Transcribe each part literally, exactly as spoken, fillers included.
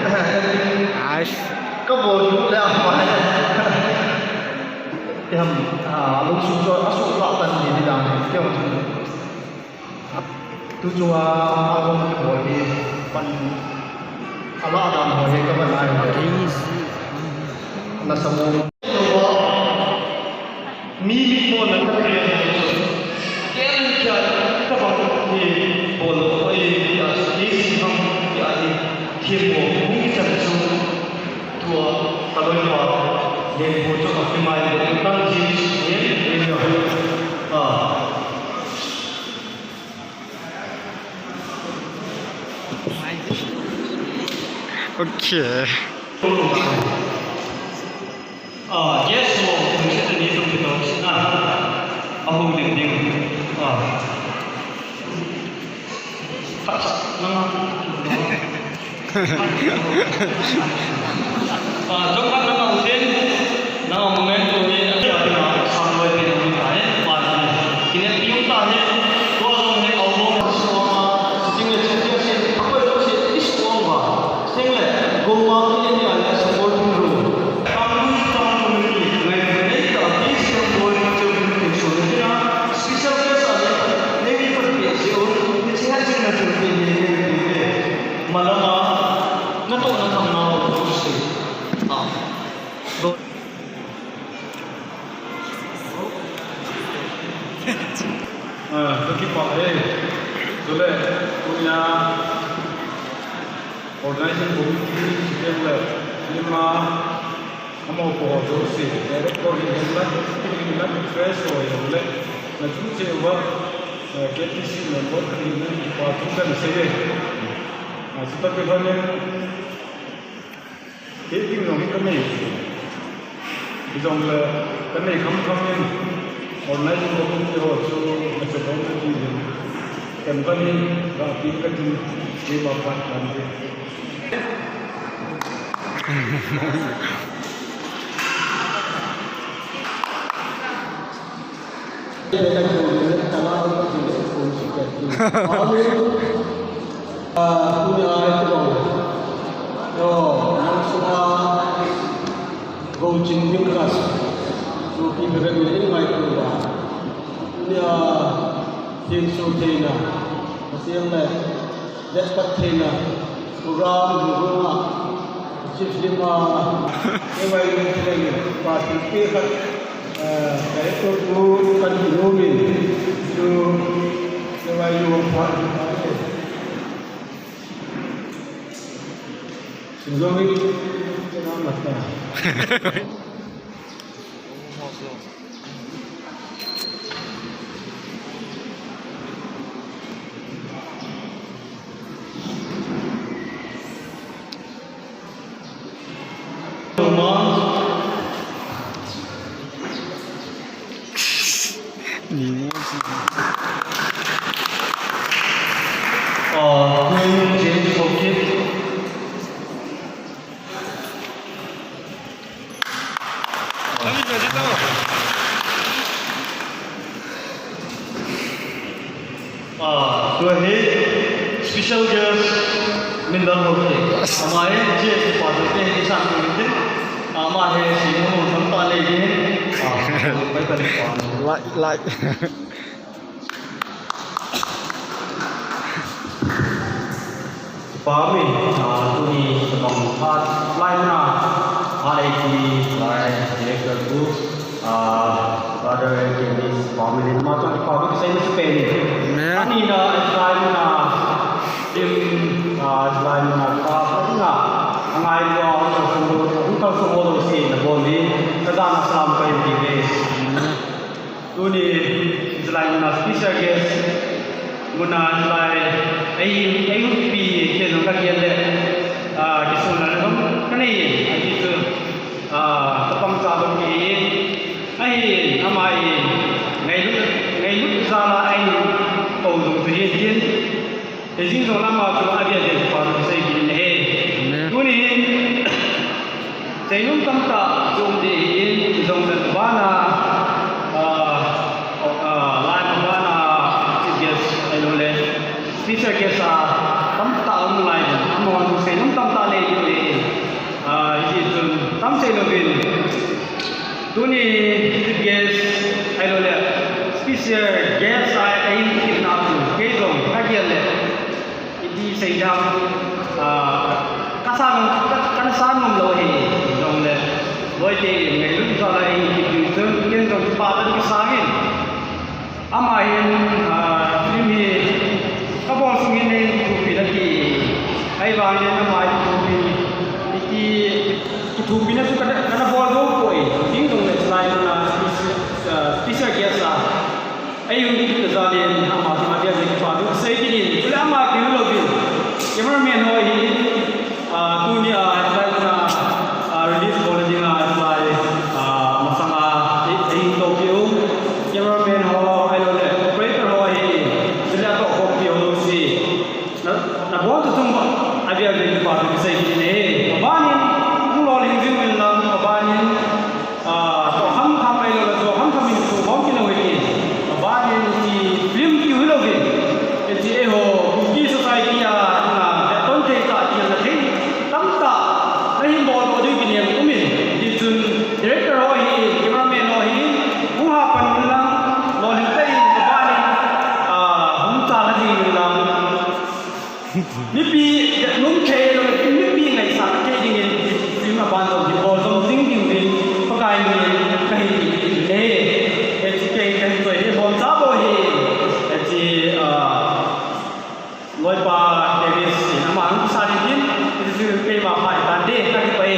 Nice. Ka bol du le a pai. Ti ham, a, lungsung chu a suh lah tan ni ni dan. Ti ham. Tu chu a, a bol ki bol ni pan. A lah dan ho hi ka ban ai. Nice. Na sa mo. Mi mitmona ka tia hi chu. Ken kia tabang hi bol lo, oi, tia hi si ham, tia hi themmo hung kichan chu. Tua ka loipa Lenpu chu ka kimai le, kan ji si ni, ni, ni. Ah. Okay. Ah, yes, mo, ni tum ni tum. Ah, ahu din ding. Ah. Khat sa, nang. Ah, jong khat nang, uten. Nang moment tu hi, a, a, a, sam loi pe nang ta hi, pa ni. Kine piu ta hi, tua jong hi, au lo ma so ma, sitting le sitting si, koi lo si, is ko ma. Sitting le, go ma ki ni a le support ni ru. Kam lu, kam lu ni, ngai ni ta, ki si ko ni, special guest a ni, ni ni pa ni si o, ni si ha si na tu ni ni ni. Malama, na to na kam na o si. Ah. Ah, ka kipah e. Chule, tunia organizing committee, chuteng le, lima, amaho jouse, director hihen lang, hihen lang, fresh ho hihen lang, na chu che uva, eh, K T C member hihen lang, kipa thu kan sei e. Ah, chuta kipan in, Kei ding jong hi ka nei. Hijongle ka nei kham kham in, online committee ho chu ka che thou na ti in. Kan van in, ka pi ka tin, keima phat kan ti. Ah, tunia ito, yo, nang sunga, go chin ning kas, so ki bebe ni ngai tu ba. Tunia, tin su theina, Pathen le, det pat theina, program, program, chief lima, ewai ni theina, pa tin pe khat, Director tu kan ti nomin, chu, K Y U phat, Sinjong hi, kena mata. Ah, tua hi special guest Mindal Haokip. Ama hi G S Department te hi sang tin. Ama hi senior mo sang ta le din. Ah, pai pai pa. Like, like. Pami, ah, tuni sabang phat lai na, R A T lai director tu, ah, Brother Davis Pami, ma tu Pami kisai na sepe ni. Amen. Ani na, lai na, tim, ah, lai na, ka, na, angai lo, ang kalsung lo, ang kalsung lo si na bom ni, kada na salam kai ni. Amen. Tuni, hilai muna special guest, muna hilai, ei, ei pi, ke jong ka kian le, ah, kisun na jong, ka nei, ahi chu, ah, ka pang cha jong ki, ahi, ama hi, ngailut, ngailut jal a, ei, kou jong chu hin, hin, Hijing jong lama chu adia dia pa sei kit in ahi. Amen. Tuni hin, cheinom tamtah chu um ding ahin, hijongle bana, ah, ah, lai bana chief guest, ahilouleh, special guest a tamtah um lai ding. Amahon cheinom tamtah nei ding ahi. Sei louvin, tuni chief guest, ahilouleh special guest a eikitna chu, kei jong kagel le, iti sei ding, ah, kasan, ka, kasan ngam lou ahi, jongle, loite in ngailut jal a eikit ding chun, ken jong kipah tah in kasang in. Ama hin, ah, film hi kabol sung hin eikithopi nati. Ahivangin ama hi kithopi, iti kithopina chu kana, kana bol jou poi. Ding jongle chulai muna special, ah, special guest a eihung ding kiti jal in ama chunga biakin kipa thu kasei kit in. Chule ama kihil louvin, cameraman ho hi, ah, tuni a, ah, chulai muna, ah, release bol ding a, chulai, ah, masanga, eh, eihung toupi u. Cameraman ho, ahilouleh operator ho hi, chule atoh khompi ho jouse. Na, nabol tu chung ba, abiakin kipa thu kasei kit in ahi. Abanin, hung lolhing jing uvin lang, abanin, ah, toh hamham ahilouleh, toh hamham in thu bol kit u hitin. Abanin hiche film kiu hilouvin, hiche eiho Kuki society a, na, veton thei tah, kihelna thei tamtah nahin boldoh diu kinem umin. Hichun director ho hi, cameraman ho hi, hung hapan un lang, lolhing tah in, abanin, ah, hung chalha jing un lang. Mipi, nung thei lou, mipi ngaisang thei dingin, film aban jong hi bol jom jing diuvin, Pakai min in kahin ti kit e. Hiche kei kahin choi hi, bomcha bou hi. Hiche, ah, loipa Davis in ama hung sa ding in, hiche chu keima pha tan de, kakipah e.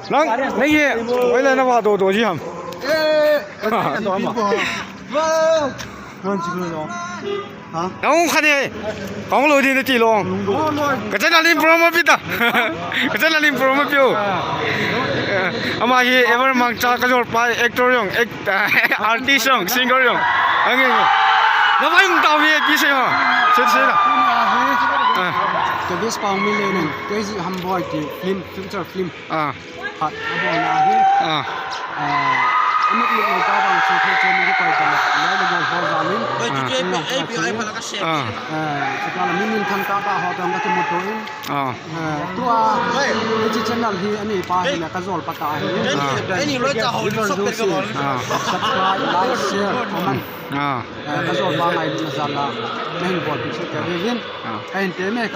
Nang, nang ye, wai la na ba do do ji ham. Nang khan e, kong lo di na ti lo. Ka channel in promo pi ta. Ka channel in promo pi o. Ama hi ever mangcha ka jol pa actor jong, act-, artist jong, singer jong. Ang nge. Na vai mung tau mi pi se ma. Se se na. Ah. Ka best pang mi le nang. Crazy Ham Boy ki film, feature film. Ah. Khat, a bol na hi. Ah. Ah, amit mit lo ta bang chu thei chen ni kai ta la. Lai le bol ho za lin. Oi, chu chu ai pi ai pa la ka se. Ah. Ah, chu ka la min min tham ta ta ho ta ka chu mo to in. Ah. Ah, tua, hiche channel hi ani pa hi le ka jol pa ta hi. Ah. Ani lo cha ho so per ka bol. Ah. Subscribe, like, share, comment. Ah. Ah, ka jol pa ngai na za la. Ka hin bol pi chu ka ve vin. Ah. Ka hin te me